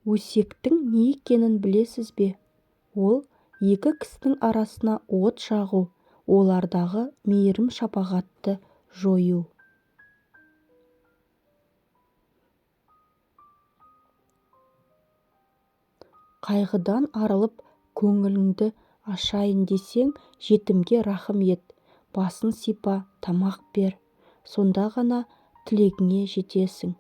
Өсектің не екенін білесіз бе? Ол екі кісінің арасына от жағу, олардағы мейірім-шапағатты жою. Қайғыдан арылып, көңіліңді ашайын десең, жетімге рахым ет, басын сипа, тамақ бер. Сонда ғана тілегіңе жетесің.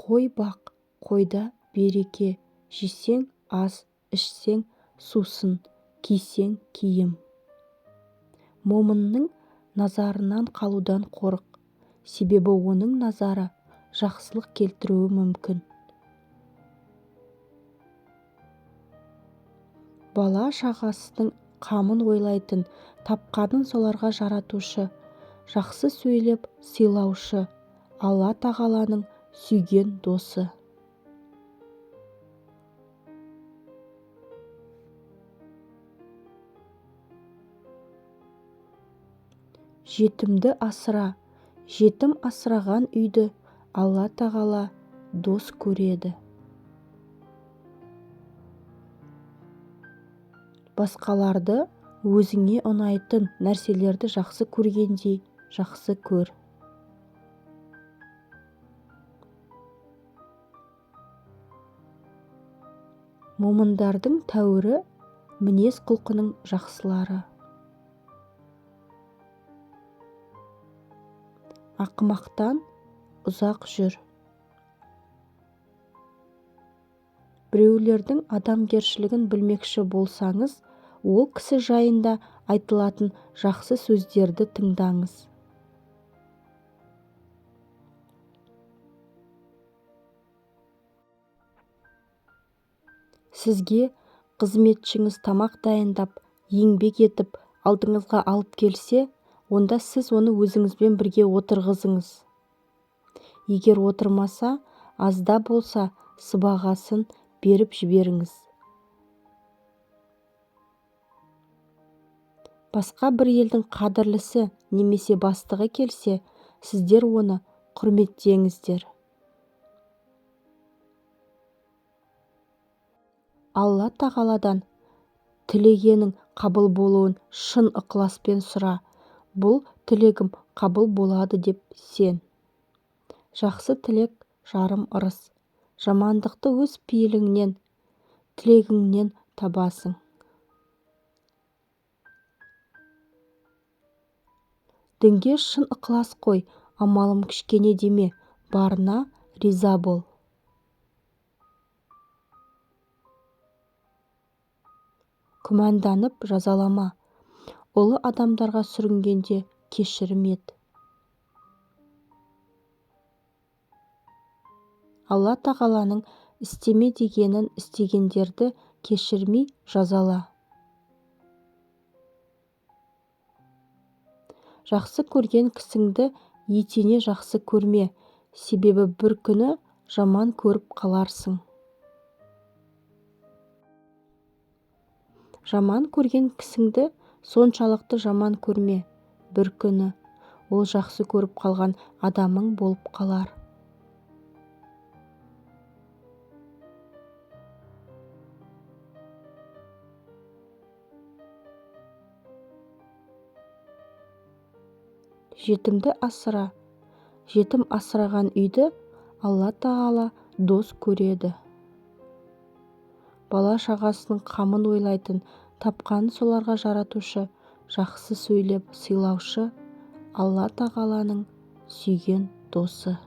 Қой бақ, қойда береке, жесең ас, ішсең сусын, кисең киім. Момынның назарынан қалудан қорық, себебі оның назары жақсылық келтіруі мүмкін. Бала-шағасының қамын ойлайтын, тапқанын соларға жаратушы, жақсы сөйлеп сыйлаушы, Алла тағаланың сүйген досы. Жетімді асыра, жетім асыраған үйді Алла тағала дос көреді. Басқаларды өзіңе ұнайтын нәрселерді жақсы көргендей жақсы көр. Момындардың тәуірі мінез-құлқының жақсылары. Ақымақтан ұзақ жүр. Біреулердің адамгершілігін білмекші болсаңыз, ол кісі жайында айтылатын жақсы сөздерді тыңдаңыз. Сізге қызметшіңіз тамақ дайындап, еңбек етіп, алдыңызға алып келсе, онда сіз оны өзіңізбен бірге отырғызыңыз. Егер отырмаса, азда болса сыбағасын беріп жіберіңіз. Басқа бір елдің қадірлісі немесе бастығы келсе, сіздер оны құрметтеңіздер. Алла тағаладан тілегенің қабыл болуын шын ықыласпен сұра, бұл тілегім қабыл болады деп сен. Жақсы тілек жарым ырыс. Жамандықты өз пейіліңнен, тілегіңнен табасың. Дінге шын ықылас қой, амалым кішкене деме, барына риза бол. Күмәнданып жазалама, ұлы адамдарға сүрінгенде кешірім ет. Алла тағаланың істеме дегенін істегендерді кешірмей жазала. Жақсы көрген кісіңді етене жақсы көрме, себебі бір күні жаман көріп қаларсың. Жаман көрген кісіңді соншалықты жаман көрме, бір күні ол жақсы көріп қалған адамың болып қалар. Жетімді асыра, жетім асыраған үйді Алла тағала дос көреді. Бала-шағасының қамын ойлайтын, тапқанын соларға жаратушы, жақсы сөйлеп сыйлаушы, Алла тағаланың сүйген досы.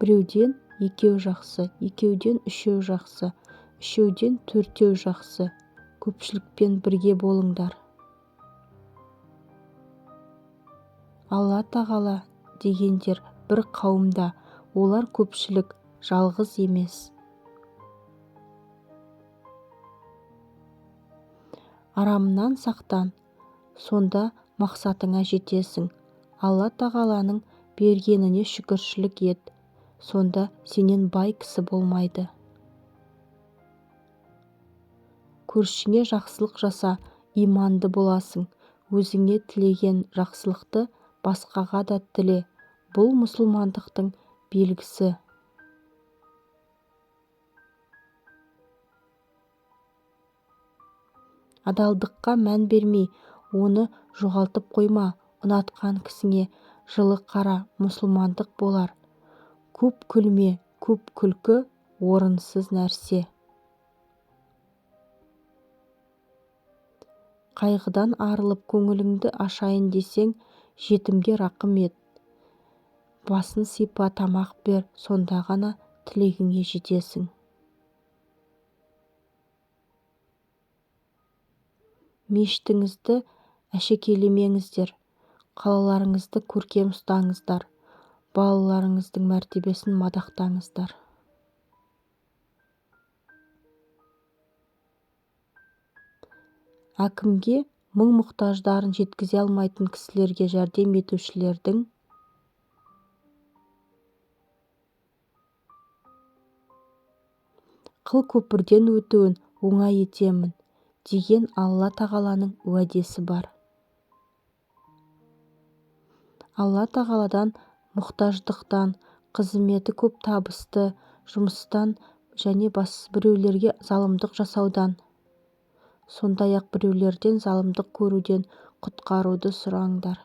Біреуден екеу жақсы, екеуден үшеу жақсы, үшеуден төртеу жақсы. Көпшілікпен бірге болыңдар. Алла тағала дегендер бір қауымда, олар көпшілік, жалғыз емес. Арамнан сақтан, сонда мақсатыңа жетесің. Алла тағаланың бергеніне шүкіршілік ет, сонда сенен бай кісі болмайды. Көршіңе жақсылық жаса, Иманды боласың. Өзіңе тілеген жақсылықты басқаға да тіле. Бұл мұсылмандықтың белгісі. Адалдыққа мән бермей, оны жоғалтып қойма. Ұнатқан кісіңе жылы қара, мұсылмандық болар. Көп күлме, көп күлкі орынсыз нәрсе. Қайғыдан арылып көңіліңді ашайын десең, жетімге рақым ет. Басын сипа, тамақ бер, сонда ғана тілегіңе жетесің. Мешітіңізді әшекейлемеңіздер, қалаларыңызды көркем ұстаңыздар, балаларыңыздың мәртебесін мадақтаңыздар. Әкімге мұң-мұқтаждарын жеткізе алмайтын кісілерге жәрдем етушілердің қыл көпірден өтуін оңай етемін, деген Алла Тағаланың уәдесі бар. Алла Тағаладан мұқтаждықтан, қызметі көп табысты жұмыстан және біреулерге залымдық жасаудан, сондай-ақ біреулерден залымдық көруден құтқаруды сұраңдар.